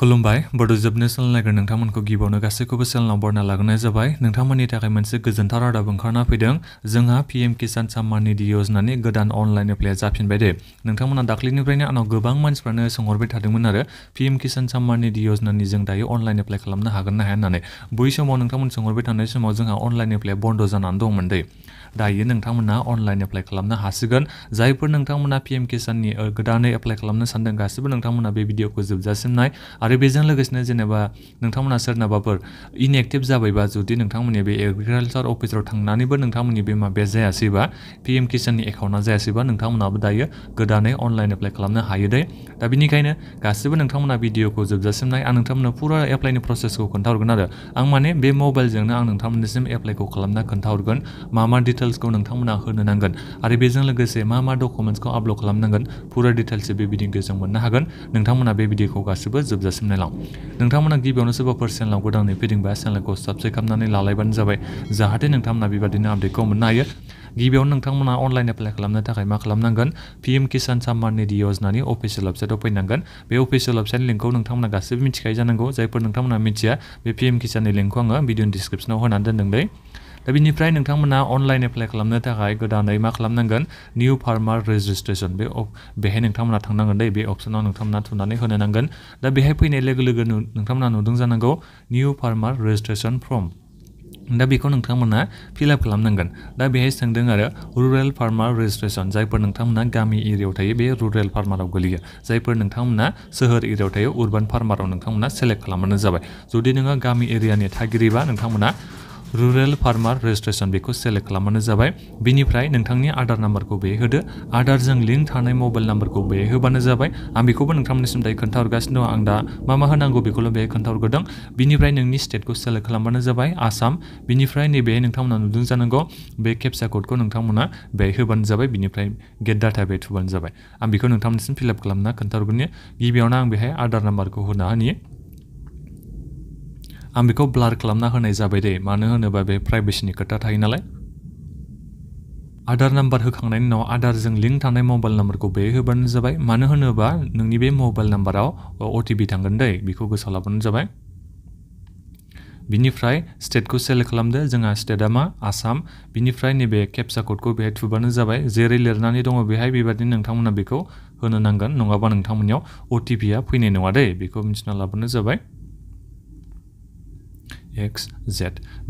खुलुमबाय बड' जोबनो सोलोंनायगोर नोंथांमोनखौ गिबियावनो गासैखौबो चेनेलाव बरना लाग्रोनाय जाबाय। नोंथांमोननि थाखाय मोनसे गोजोनथाव रादाब ओंखारना फैदों। जोंहा पीएम किसान सम्मान निधि योजनानि गोदान अनलाइन एप्लाइआ जाफिनबाय दे। नोंथांमोना दाख्लैनिफ्रायनो आंनाव गोबां मानसिफ्रानो सोंहरबाय थादोंमोन आरो पीएम किसान सम्मान निधि योजनानि जों दायो अनलाइन एप्लाइ खालामनो हागोन ना हाया होननानै। बै समाव नोंथांमोन सोंहरबाय थानाय समाव जोंहा अनलाइन एप्लाइआ बन्द जानानै दंमोन दे। दायो नोंथांमोना अनलाइन एप्लाइ खालामनो हासिगोन। जायफोर नोंथांमोना पीएम किसाननि गोदानै एप्लाइ खालामनो सानदों गासिबो नोंथांमोना बे भिडिअखौ जोबजासिम नाय आरो बेजों लोगोसेनो जेनेबा नोंथांमोना सोरनाबाफोर इनएक्टिभ जाबायबा जुदि नोंथांमोननि बे एग्रिकालचार अफिसाव थांनानैबो नोंथांमोननि बे जायासैबा पीएम किसाननि एकाउन्टआ जायासैबा नोंथांमोनाबो दायो गोदानै अनलाइन एप्लाइ खालामनो हायो दे। दा बेनिखायनो गासिबो नोंथांमोना भिडिअखौ जोबजासिम नाय। आं नोंथांमोननो फुरा एप्लाइनि प्रसेसखौ खोन्थाहरगोन आरो आं माने बे मबाइलजोंनो आं नोंथांमोननिसिम एप्लाइखौ खालामना खोन्थाहरगोन मा डिटेल्सखौ नोंथांमोना होनो नांगोन आरो बेजों लोगोसे मा डकुमेन्ट्सखौ आपल'ड खालामनांगोन फुरा डिटेल्सै बे भिडिअनि गेजेरजों मोननो हागोन। नोंथांमोना बे भिडिअखौ गासिबो जोबजासिम नायलां। नोंथांमोना गिबियावनो सोरबाफोर चेनेलाव गोदानै फैदोंबा चेनेलखौ साबस्क्राइब खालामनानै लालायबानो जाबाय जाहाथे नोंथांमोना बेबादिनो आपडेटखौ मोननो हायो। गिबियावनो नोंथांमोना अनलाइन एप्लाइ खालामनो थाखाय मा खालामनांगोन पीएम किसान सम्मान निधि योजनानि अफिसियेल वेबसाइटआव फैनांगोन। बे अफिसियेल वेबसाइट लिंकखौ नोंथांमोना गासिबो मिथिखायो जानांगौ। जायफोर नोंथांमोना मिथिया बे पीएम किसाननि लिंकखौ आङो भिडिअनि डिसक्रिपसनाव होनानै दोनदों दै। दा बिनिफ्राय नोंथांमोना अनलाइन एप्लाइ खालामनो थाखाय गोदानै मा खालामनांगोन निउ फार्मार रेजिस्ट्रेसन बेहाय नोंथांमोना थांनांगोन दै। बे अप्सनाव नोंथांमोना थुनानै होनो नांगोन। दा बेहाय फैनाय लोगो लोगो नोंथांमोना नुदों जानांगौ निउ फार्मार रेजिस्ट्रेसन फर्म। दा बेखौ नोंथांमोना फिलआप खालामनांगोन। दा बेहाय सोंदों आरो रुरेल फार्मार रेजिस्ट्रेसन जायफोर नोंथांमोना गामि एरियायाव थायो बे रुरेल फार्माराव गोलैयो। जायफोर नोंथांमोना सोहोर एरियायाव थायो उर्बान फार्माराव नोंथांमोना सेलेक्ट खालामबानो जाबाय। जुदि नोङो गामि एरियानि थागिरिबा नोंथांमोना रुरेल फार्मार रेजिस्ट्रेसन बेखौ सेलेक्ट खालामबानो जाबाय। बिनिफ्राय नोंथांनि आधार नाम्बारखौ बेहाय होदो। आधारजों लिंक थानाय मबाइल नाम्बारखौ बेहाय होबानो जाबाय। आं बेखौबो नोंथांमोननिसिम दायो खोन्थाहरगासिनो दं। आं दा मा होनांगौ बेखौल' बेहाय खोन्थाहरग्रोदों। बिनिफ्राय नोंनि स्टेटखौ सेलेक्ट खालामबानो जाबाय आसाम। बिनिफ्राय नैबेहाय नोंथांमोना नुदों जानांगौ बे केपचा क'डखौ नोंथांमोना बेहाय होबानो जाबाय। बिनिफ्राय गेट डाटा बेहाय थुबानो जाबाय। आं बेखौ नोंथांमोननिसिम फिलआप खालामना खोन्थाहरगोन। गिबियावनो आं बेहाय आधार नाम्बारखौ होना होनि। आं बेखौ ब्लार खालामना होनाय जाबाय दे मानो होनोबा बे प्राइभेसिनि खोथा थायो नालाय। आधार नाम्बार होखांनायनि उनाव आधारजों लिंक थानाय मबाइल नाम्बारखौ बेहाय होबानो जाबाय। मानो होनोबा नोंनि बे मबाइल नाम्बाराव अटिपि थांगोन दै बेखौ गोसोआव लाबानो जाबाय। बिनिफ्राय स्टेटखौ सेलेक्ट खालामदो। जोंहा स्टेटआ मा आसाम। बिनिफ्राय नैबे केपचा क'डखौ बेहाय थुबानो जाबाय। जेरै लिरनानै दङ बेहाय बेबादिनो नोंथांमोना बेखौ होनो नांगोन नङाबा नोंथांमोननियाव अटिपिआ फैनाय नङा दै बेखौ मिथिना लाबानो जाबाय। XZ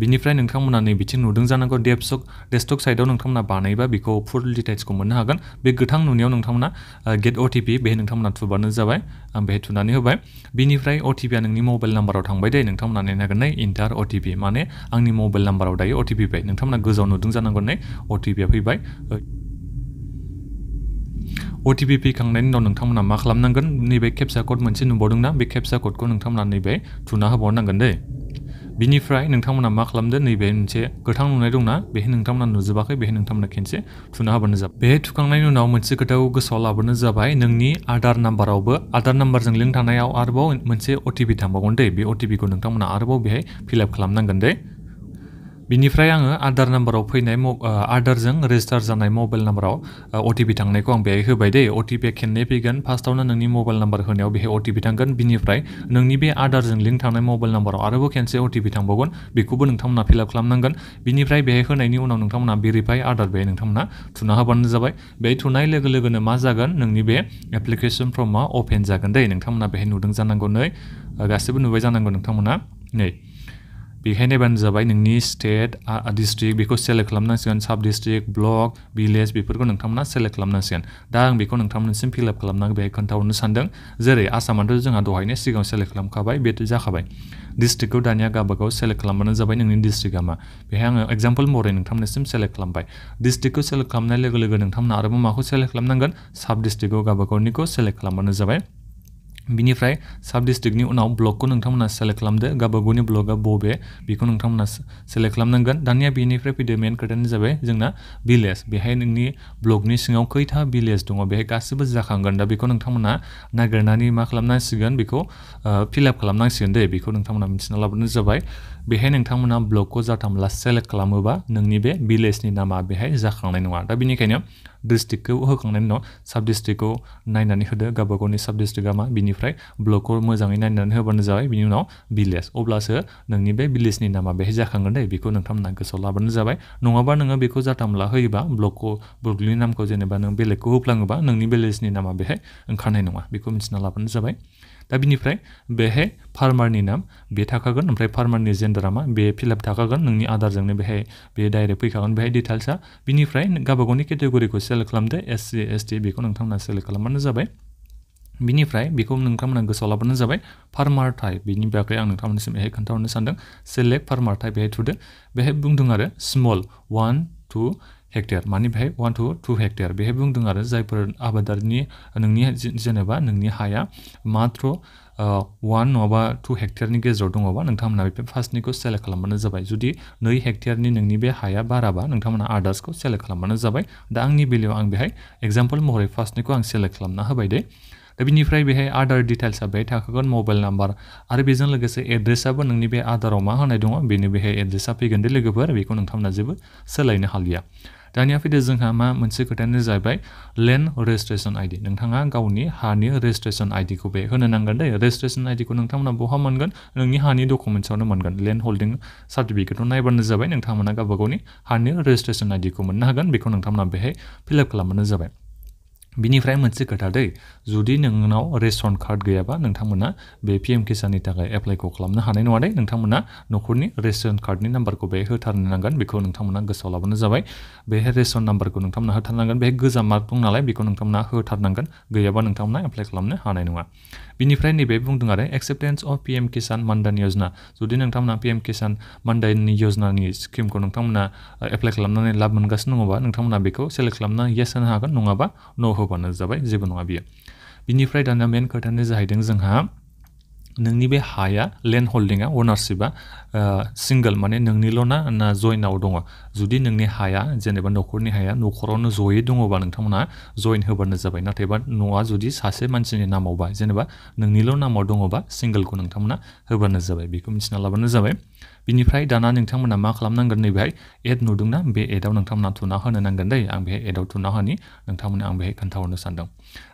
बिनिफ्राय नोंथांमोना नै बिथिं नुदों जानांगौ डेस्कटप साइडआव नोंथांमोना बानायबा बेखौ फुल डिटेल्सखौ मोननो हागोन। बे गोथां नुनायाव नोंथांमोना गेट अटिपि बेहाय नोंथांमोना थुबानो जाबाय। आं बेहाय थुनानै होबाय। बिनिफ्राय अटिपिआ नोंनि मबाइल नाम्बाराव थांबाय दे। नोंथांमोना नायनांगोन नै इन्टार अटिपि माने आंनि मबाइल नाम्बाराव दायो अटिपि फैबाय। नोंथांमोना गोजौआव नुदों जानांगौ नै अटिपिआ फैबाय। अटिपि फैखांनायनि उनाव नोंथांमोना मा खालामनांगोन नैबे केपचा क'ड मोनसे नुबावदोंना बे केपचा क'डखौ नोंथांमोना नैबे थुना होबावनांगोन दै। बिनिफ्राय नोंथांमोना मा खालामदो नैबे मोनसे गोथां नुनाय दंना बेहाय नोंथांमोना नुजोबाखै बेहाय नोंथांमोना खेनसे थुना होबानो जाबाय। बेहाय थुखांनायनि उनाव मोनसे खोथाखौ गोसोआव लाबोनो जाबाय नोंनि आधार नाम्बारावबो आधार नाम्बारजों लिंक थानायाव आरोबाव मोनसे अटिपि थांबावगोन दै। बे अटिपिखौ नोंथांमोना आरोबाव बेहाय फिलआप खालामनांगोन दै। बिनिफ्राय आङो आधार नाम्बाराव फैनाय आधारजों रेजिस्टार जानाय मबाइल नाम्बाराव अटिपि थांनायखौ आं बेहाय होबाय दै। अटिपिआ खेननै फैगोन। फार्स्टआवनो नोंनि मबाइल नाम्बार होनायाव बेहाय अटिपि थांगोन। बिनिफ्राय नोंनि बे आधारजों लिंक थानाय मबाइल नाम्बाराव आरोबाव खेनसे अटिपि थांबावगोन। बेखौबो नोंथांमोना फिलआप खालामनांगोन। बिनिफ्राय बेहाय होनायनि उनाव नोंथांमोना भेरिफाइ आधार बेहाय नोंथांमोना थुना होबानो जाबाय। बेहाय थुनाय लोगो लोगोनो मा जागोन नोंनि बे एप्लिकेसन फर्मआ अपेन जागोन दै। नोंथांमोना बेहाय नुदों जानांगौ नै गासिबो नुबाय जानांगौ नोंथांमोना नै बेहाय नायबानो जाबाय नोंनि स्टेट डिस्ट्रिक्ट बेखौ सेलेक्ट खालामनांसिगोन। साब डिस्ट्रिक्ट ब्लक भिलेज बेफोरखौ नोंथांमोना सेलेक्ट खालामनांसिगोन। दा आं बेखौ नोंथांमोननिसिम फिलआप खालामनानै बेहाय खोन्थाहरनो सानदों। जेरै आसामाथ' जोंहा दहायनो सिगाङाव सेलेक्ट खालामखाबाय बेथ' जाखाबाय। डिस्ट्रिक्टखौ दानिया गावबागाव सेलेक्ट खालामबानो जाबाय नोंनि डिस्ट्रिक्टआ मा। बेहाय आङो एगजाम्पल महरै नोंथांमोननिसिम सेलेक्ट खालामबाय। डिस्ट्रिक्टखौ सेलेक्ट खालामनाय लोगो लोगो नोंथांमोना आरोबाव माखौ सेलेक्ट खालामनांगोन साब डिस्ट्रिक्टखौ गावबागावनिखौ सेलेक्ट खालामबानो जाबाय। बिनिफ्राय साब डिस्ट्रिक्टनि उनाव ब्लकखौ नोंथांमोना सेलेक्ट खालामदो। गावबागावनि ब्लकआ बबे बेखौ नोंथांमोना सेलेक्ट खालामनांगोन। दानिया बेनिफ्राय फैदो मेन खोथायानो जाबाय जोंना भिलेज। बेहाय नोंनि ब्लकनि सिङाव खैथा भिलेज दङ बेहाय गासिबो जाखांगोन। दा बेखौ नोंथांमोना नागिरनानै मा खालामनांसिगोन बेखौ फिलआप खालामनांसिगोन दे। बेखौ नोंथांमोना मिथिना लाबानो जाबाय। बेहाय नोंथांमोना ब्लकखौ जाथामला सेलेक्ट खालामोबा नोंनि बे भिलेजनि नामा बेहाय जाखांनाय नङा। दा बेनिखायनो डिस्ट्रिक्टखौ होखांनायनि उनाव साब डिस्ट्रिक्टखौ नायनानै होदो गावबा गावनि साब डिस्ट्रिक्टआ मा बिनिफ्राय ब्लकखौ मोजाङै नायनानै होबानो जाबाय बिनि उनाव भिलेज अब्लासो नोंनि बे भिलेजनि नामा बेहाय जाखांगोन दे बेखौ नोंथांमोना गोसोआव लाबानो जाबाय नङाबा नोङो बेखौ जाथामला होयोबा ब्लकनि नामखौ जेनेबा नों बेलेगखौ होफ्लाङोबा नोंनि भिलेजनि नामा बेहाय ओंखारनाय नङा बेखौ मिथिना लाबानो जाबाय दा बिनिफ्राय बेहाय फार्मारनि नाम बे थाखागोन ओमफ्राय फार्मारनि जेन्डारा मा बे फिलआप थाखागोन नोंनि आधारजोंनो बेहाय बे डाइरेक्ट फैखागोन बेहाय डिटेल्सआ बिनिफ्राय गावबा गावनि केटेगरिखौ सेलेक्ट खालामदो SC ST बेखौ नोंथांमोना सेलेक्ट खालामबानो जाबाय बिनिफ्राय बेखौ नोंथांमोना गोसोआव लाबानो जाबाय फार्मार टाइप बेनि बागै आं नोंथांमोननिसिम बेहाय खोन्थाहरनो सानदों सेलेक्ट फार्मार टाइप बेहाय थुदो बेहाय बुंदों आरो स्मल 1-2 हेक्टेयर माने बेहाय 1 to 2 हेक्टेयर बेहाय बुंदों आरो जायफोर आबादारिनि नोंनि जेनेबा नोंनि हाया मात्र 1 नङाबा 2 हेक्टेयरनि गेजेराव दङबा नोंथांमोना बे फार्स्टनिखौ सेलेक्ट खालामबानो जाबाय जुदि 2 हेक्टेयरनि नोंनि बे हाया बाराबा नोंथांमोना आदार्सखौ सेलेक्ट खालामबानो जाबाय दा आंनि बेलायाव आं बेहाय एग्जाम्पल महरै फार्स्टनिखौ आं सेलेक्ट खालामना होबाय दे दा बिनिफ्राय बेहाय आदार डिटेल्सआ बेहाय थाखागोन मबाइल नाम्बार आरो बेजों लोगोसे एड्रेसआबो नोंनि बे आदाराव मा होनाय दङ बेनो बेहाय एड्रेसआ फैगोन दे लोगोफोर बेखौ नोंथांमोना जेबो सोलायनो हालिया दानिया फैदो जोंहा मा मोनसे खोथायानो जाहैबाय लेन्ड रेजिस्ट्रेसन आइडि नोंथाङा गावनि हानि रेजिस्ट्रेसन आइडिखौ बे होनो नांगोन दे रेजिस्ट्रेसन आइडिखौ नोंथांमोना बहा मोनगोन नोंनि हानि डकुमेन्ट्सआवनो मोनगोन लेन्ड हल्डिं सार्टिफिकेटआव नायबानो जाबाय नोंथांमोना गावबा गावनि हानि रेजिस्ट्रेसन आइडिखौ मोननो हागोन बेखौ नोंथांमोना बेहाय फिलआप खालामबानो जाबाय बिनिफ्राय मोनसे खोथा दै जुदि नोंनाव रेशन कार्ड गैयाबा नोंथांमोना बे PM किसाननि थाखाय एप्लाइखौ खालामनो हानाय नङा दे नोंथांमोना न'खरनि रेशन कार्डनि नाम्बारखौ बे होथारनो नांगोन बेखौ नोंथांमोना गोसोआव लाबानो जाबाय बे रेशन नाम्बारखौ नोंथांमोना होथारनांगोन बे गोजाम मार्क दं नालाय बेखौ नोंथांमोना होथारनांगोन गैयाबा नोंथांमोना एप्लाइ खालामनो हानाय नङा बिनिफ्राय नैबे बुंदों आरो एक्सेप्टेन्स अफ PM किसान मानधन योजना जुदि नोंथांमोना PM किसान मानधन योजनानि स्किमखौ नोंथांमोना एप्लाइ खालामनानै लाब मोनगासिनो दङबा नोंथांमोना बेखौ सेलेक्ट खालामना येस होनो हागोन नङाबा नो होबानो जाबाय जेबो नङा बियो बिनिफ्राय दाना मेन खोथायानो जाहैदों जोंहा नोंनि बे हाया लेन्ड हल्डिंआ अनारशिपआ सिंगल माने नोंनिल' ना जयनाव दङ जुदि नोंनि हाया जेनेबा न'खरनि हाया न'खरावनो जयै दङबा नोंथांमोना जइन होबानो जाबाय नाथायबा न'आ जुदि सासे मानसिनि नामावबा जेनेबा नोंनिल' नामाव दङबा सिंगलखौ नोंथांमोना होबानो जाबाय बेखौ मिथिना लाबानो जाबाय बिनिफ्राय दाना नोंथांमोना मा खालामनांगोन नैबेहाय एड नुदोंना बे एडआव नोंथांमोना थुना होनो नांगोन दै आं बेहाय एडआव थुना होनि नोंथांमोना आं बेहाय खोन्थाहरनो सानदों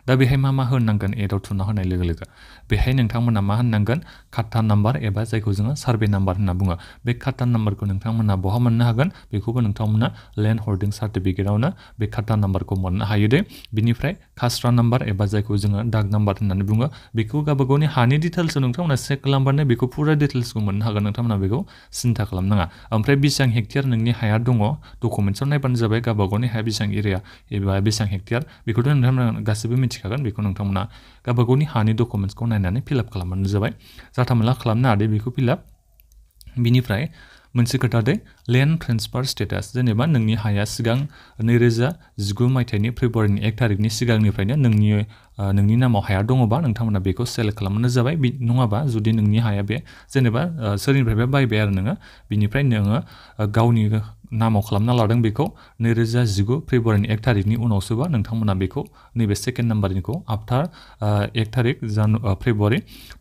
दा बेहाय मा होनांगोन एडआव थुना होनाय लोगो लोगो बेहाय नोंथांमोना मा होननांगोन खाथा नाम्बार एबा जायखौ जोङो सार्भे नाम्बार होनना बुङो बे खाथा नाम्बारखौ नोंथांमोना बहा मोननो हागोन बेखौबो नोंथांमोना लेन्ड हल्डिं सार्टिफिकेटआवनो बे खाथा नाम्बारखौ मोननो हायो दे बिनिफ्राय खास्रा नाम्बार एबा जायखौ जोङो दाग नाम्बार होननानै बुङो बेखौ गावबा गावनि हानि डिटेल्सखौ नोंथांमोना चेक खालामबानो बेखौ फुरा डिटेल्सखौ मोननो हागोन नोंथांमोना बेखौ सिन्था खालामनाङा ओमफ्राय बेसेबां हेक्टेयर नोंनि हाया दङ डकुमेन्ट्सआव नायबानो जाबाय गावबा गावनि हाया बेसेबां एरिया एबा बेसेबां हेक्टेयर बेखौथ' नोंथांमोना गासैबो मिथिखागोन बेखौ नोंथांमोना गावबा गावनि हानि डकुमेन्ट्सखौ नायनानै फिलआप खालामबानो जाबाय जाथामला खालामनो हादे बेखौ फिलआप बिनिफ्राय मोनसे खोथा दे लेन्ड ट्रेन्सफार स्टेटास जेनेबा नोंनि हाया सिगां 2019 मायथाइनि फेब्रुवारिनि 1 थारिखनि सिगांनिफ्रायनो नोंनि नामाव हाया दङबा नोंथांमोना बेखौ सेलेक्ट खालामबानो जाबाय नङाबा जुदि नोंनि हाया बे जेनेबा सोरनिफ्रायबा बायबाय आरो नोङो बिनिफ्राय नोङो गावनि नामाव खालामना लादों बेखौ 2019 फेब्रुवारिनि 1 थारिखनि उनावसोबा नोंथांमोना बेखौ नैबे सेकेन्ड नाम्बारनिखौ आफ्टार 1 थारिख फेब्रुवारि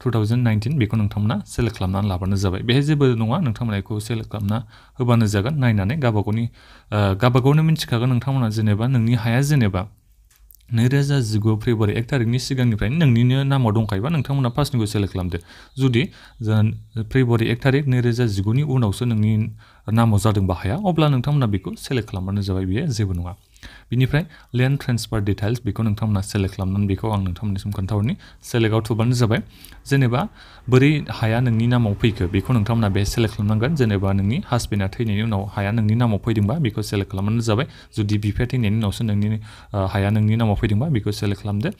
2019 बेखौ नोंथांमोना सेलेक्ट खालामनानै लाबानो जाबाय बेहाय जेबो नङा नोंथांमोना बेखौ सेलेक्ट खालामना होबानो जागोन नायनानै गावबा गावनो मिथिखागोन नोंथांमोना जेनेबा नोंनि हाया जेनेबा 2019 फेब्रुवारि 1 थारिखनि सिगांनिफ्रायनो नोंनिनो नामाव दंखायोबा नोंथांमोना फार्स्टनिखौ सेलेक्ट खालामदो जुदि फेब्रुवारि 1 थारिख 2019नि उनावसो नोंनि नामाव जादोंबा हाया अब्ला नोंथांमोना बेखौ सेलेक्ट खालामबानो जाबाय बेयो जेबो नङा बिनिफ्राय लेन्ड ट्रेन्सफार डिटेल्स बेखौ नोंथांमोना सेलेक्ट खालामनानै बेखौ आं नोंथांमोननिसिम खोन्थाहरनि सेलेक्टआव थुबानो जाबाय जेनेबा बोरै हाया नोंनि नामाव फैखो बेखौ नोंथांमोना बे सेलेक्ट खालामनांगोन जेनेबा नोंनि हासबेन्डआ थैनायनि उनाव हाया नोंनि नामाव फैदोंबा बेखौ सेलेक्ट खालामबानो जाबाय जुदि बिफाया थैनायनि उनावसो नोंनि हाया नोंनि नामाव फैदोंबा बेखौ सेलेक्ट खालामदो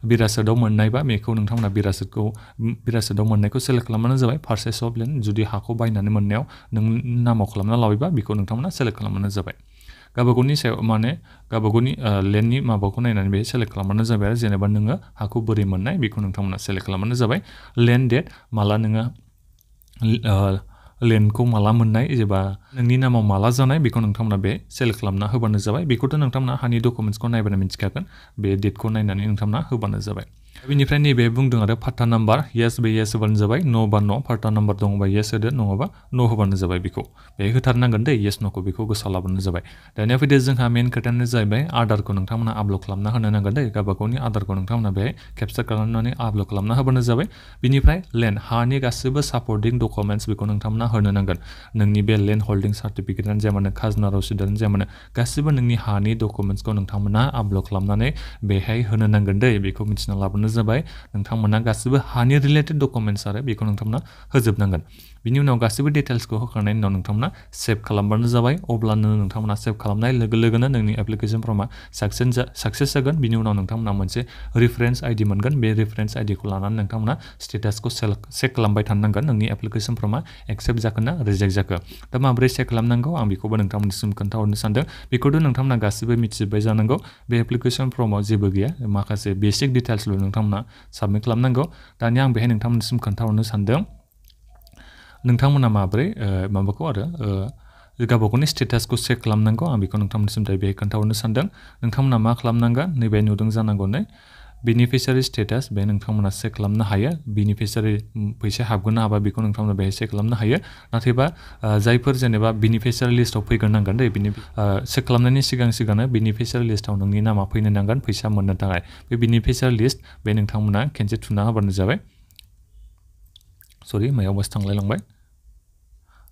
बिरासतआव मोननायबा बेखौ नोंथांमोना बिरासतआव मोननायखौ सेलेक्ट खालामबानो जाबाय पारचेस अफ लेन्ड जुदि हाखौ बायनानै मोननायाव नों नामाव खालामना लाबायबा बेखौ नोंथांमोना सेलेक्ट खालामबानो जाबाय गावबा गावनि सायाव माने गावबा गावनि लेन्डनि माबाखौ नायनानै बे सेलेक्ट खालामबानो जाबाय आरो जेनेबा नोङो हाखौ बोरै मोननाय बेखौ नोंथांमोना सेलेक्ट खालामबानो जाबाय लेन्ड डेट माला नोङो लेन्डखौ माला मोननाय एबा नोंनि नामाव माला जानाय बेखौ नोंथांमोना बे सेलेक्ट खालामना होबानो जाबाय बेखौथ' नोंथांमोना हानि डकुमेन्ट्सखौ नायबानो मिथिखागोन बे डेटखौ नायनानै नोंथांमोना होबानो जाबाय बेनिफ्राय नैबे बुंदों आरो फाट्टा नाम्बार येस बे येस होबानो जाबाय नो बा नो फाट्टा नाम्बार दङबा येस होदो नङाबा नो होबानो जाबाय बेखौ बे होथारनांगोन दे येस न'खौ बेखौ गोसोआव लाबानो जाबाय दानिया फैदो जोंहा मेन खोथायानो जाहैबाय आधारखौ नोंथांमोना आपल'ड खालामना होनो नांगोन दे गावबा गावनि आधारखौ नोंथांमोना बेहाय केपचार खालामनानै आपल'ड खालामना होबानो जाबाय बिनिफ्राय लेन्ड हानि गासैबो सापर्टिं डकुमेन्ट्स बेखौ नोंथांमोना होनो नांगोन नोंनि बे लेन्ड हल्डिं सार्टिफिकेटआनो जाया मानो खाजोना रसिदानो जाया मानो गासैबो नोंनि हानि डकुमेन्ट्सखौ नोंथांमोना आपल'ड खालामनानै बेहाय होनो नांगोन दे बेखौ मिथिना लाबानो जाबाय नोंथांमोना गासैबो हानि रिलेटेड डकुमेन्ट्स आरो बेखौ नोंथांमोना होजोबनांगोन बिनि उनाव गासैबो डिटेल्सखौ होखांनायनि उनाव नोंथांमोना सेभ खालामबानो जाबाय अब्लानो नोंथांमोना सेभ खालामनाय लोगो लोगोनो नोंनि एप्लिकेसन फर्मा साक्सेस जागोन बिनि उनाव नोंथांमोना मोनसे रिफरेन्स आइडि मोनगोन बे रिफरेन्स आइडिखौ लानानै नोंथांमोना स्टेटासखौ चेक खालामबाय थानांगोन नोंनि एप्लिकेसन फर्मा एक्सेप्ट जाखो ना रिजेक्ट जाखो दा माबोरै चेक खालामनांगौ आं बेखौबो नोंथांमोननिसिम खोन्थाहरनो सानदों बेखौथ' नोंथांमोना गासैबो मिथिजोब्बाय जानांगौ बे एप्लिकेसन फर्माव जेबो गैया माखासे बेसिक डिटेल्सल' नोंथांमोना साबमिट खालामनांगौ दानिया आं बेहाय नोंथांमोननिसिम खोन्थाहरनो सानदों नोंथांमोना माबोरै माबाखौ आरो गावबा गावनि स्टेटासखौ चेक खालामनांगौ आं बेखौ नोंथांमोननिसिम दायो बेहाय खोन्थाहरनो सानदों नोंथांमोना मा खालामनांगोन नैबे नुदों जानांगौ नै बेनिफिसियारि स्टेटास बे नोंथांमोना चेक खालामनो हायो बेनिफिसियारि फैसा हाबगोन ना हाबा बेखौ नोंथांमोना बेहाय चेक खालामनो हायो नाथायबा जायफोर जेनेबा बेनिफिसियारि लिस्टआव फैग्रोनांगोन दे चेक खालामनायनि सिगांनो बेनिफिसियारि लिस्टआव नोंनि नामा फैनो नांगोन फैसा मोननो थाखाय बे बेनिफिसियारि लिस्ट बे नोंथांमोना खेनसे थुना होबानो जाबाय सरि मायावबासो थांलायलांबाय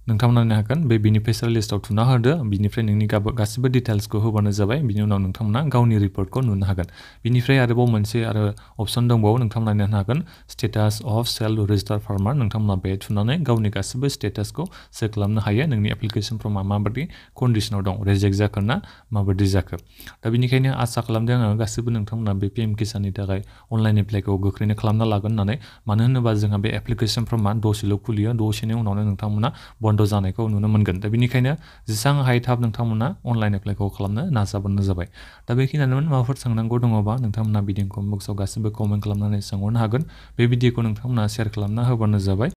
नोंथांमोना नायनो हागोन बे बेनिफिसियारि लिस्टआव थुना होदो बिनिफ्राय नोंनि गासिबो डिटेल्सखौ होबानो जाबाय बिनि उनाव नोंथांमोना गावनि रिपर्टखौ नुनो हागोन बिनिफ्राय आरोबाव मोनसे अपसन दंबावो नोंथांमोना नायनो हागोन status of self registered farmer नोंथांमोना बे थुनानै गावनि गासिबो स्टेटासखौ चेक खालामनो हायो नोंनि एप्लिकेसन फर्मा माबायदि कन्डिसनाव दं रिजेक्ट जाखो ना माबायदि जाखो दा बेनिखायनो आसा खालामदों आङो गासिबो नोंथांमोना बे पिएम किसाननि थाखाय अनलाइन एप्लाइखौ गोख्रैनो खालामना लागोन होननानै मानो होनोबा जोंहा बे एप्लिकेसन फर्मा दसेल' खुलियो दसेनि उनावनो नोंथांमोना बन्द जानायखौ नुनो मोनगोन दा बेनिखायनो जेसेबां हायो थाब नोंथांमोना अनलाइन एप्लाइखौ खालामनो नाजाबानो जाबाय दा बेखिनियानोमोन माबाफोर सोंनांगौ दङबा नोंथांमोना भिडिअ कमेन्ट बक्सआव गासिबो कमेन्ट खालामनानै सोंहरनो हागोन बे भिडिअखौ नोंथांमोना शेयार खालामना होबानो जाबाय